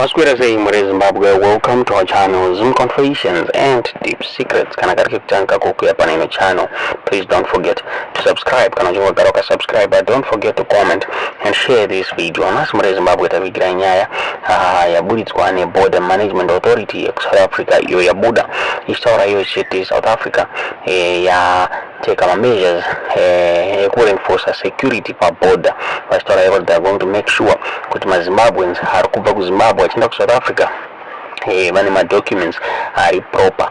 Maswera sei muri Zimbabwe? Welcome to our channel, Zim Confessions and Deep Secrets. Kana kari kekutanga kukuya pane ino channel, please don't forget to subscribe. Kana uchinge wagara wakasubscribe, but don't forget to comment and share this video. Nhasi muri Zimbabwe tavigira nyaya yaburitswa neBorder Management Authority yekuSouth Africa, iyo yabuda ichitaura iyo ichiti South Africa yateka mameasures ekureinforca security paborder, vachitaura ivo they are going to make sure kuti maZimbabweans ari kubva kuZimbabwe achienda kuSouth Africa vane madocuments ari proper.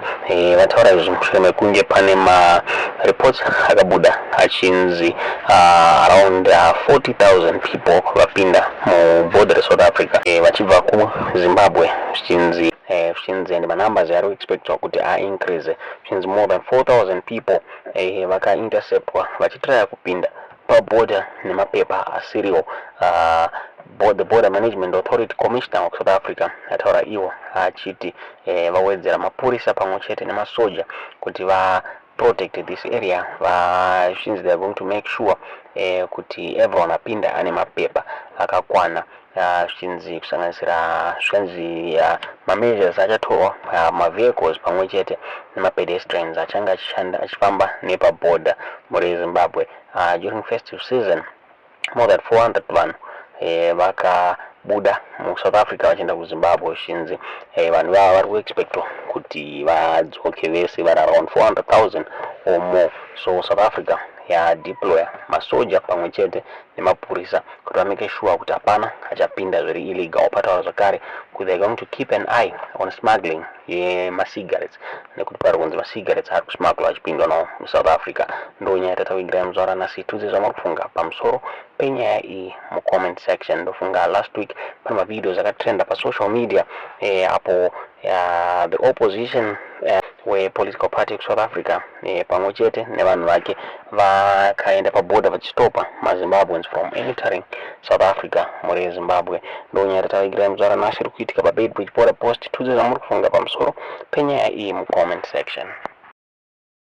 Vataura izvi mushure mekunge pane mareports akabuda achinzi around 40,000 people vapinda muborder reSouth Africa vachibva kuZimbabwe, zvichinzi and manumbers ari kuexpectwa kuti aincrease. Zvichinzi more than 4000 people vakainterceptwa vachitraya kupinda paborder nemapepa asiriwo. The Border Management Authority Commissioner wekuSouth Africa ataura iwo achiti vawedzera mapurisa pamwe chete nemasoja kuti va protect this area. Vachinzi they are going to make sure kuti everyone apinda ane mapepa akakwana. Zvichinzi kusanganisira, zvikanzi mameasures achatorwa mavehicles pamwe chete nemapedestrians achange achishanda achifamba nepaborder muri Zimbabwe. During festive season, more than 400 vanhu vakabuda muSouth Africa vachienda kuZimbabwe. Zvichinzi vanhu vava vari kuexpectwa kuti vadzoke vese vari around 400,000 or more. So South Africa yadeploya masoja pamwe chete nemapurisa kuti vamake sure kuti hapana achapinda zviri illegal. Pataura zvakare kuti they are going to keep an eye on smuggling yemasigarettes, nekuti pari kunzi masigarettes ari kusmugglwa achipindwa nawo muSouth Africa. Ndo nyaya tatavigirai muzuva ranhasi. Tudze zvamuri kufunga pamusoro penyaya iyi mucomment section. Ndofunga last week pane mavideos akatrenda pasocial media apo the opposition wepolitical party kuSouth Africa pamwe chete nevanhu vake vakaenda paborder vachistopa maZimbabweans from entering South Africa. Muri Zimbabwe, ndo nyaya tatavigirai muzuva ranhasi iri kuitika paBeitbridge border post. Tudze zvamuri kufunga pamusoro penyaya iyi mucomment section.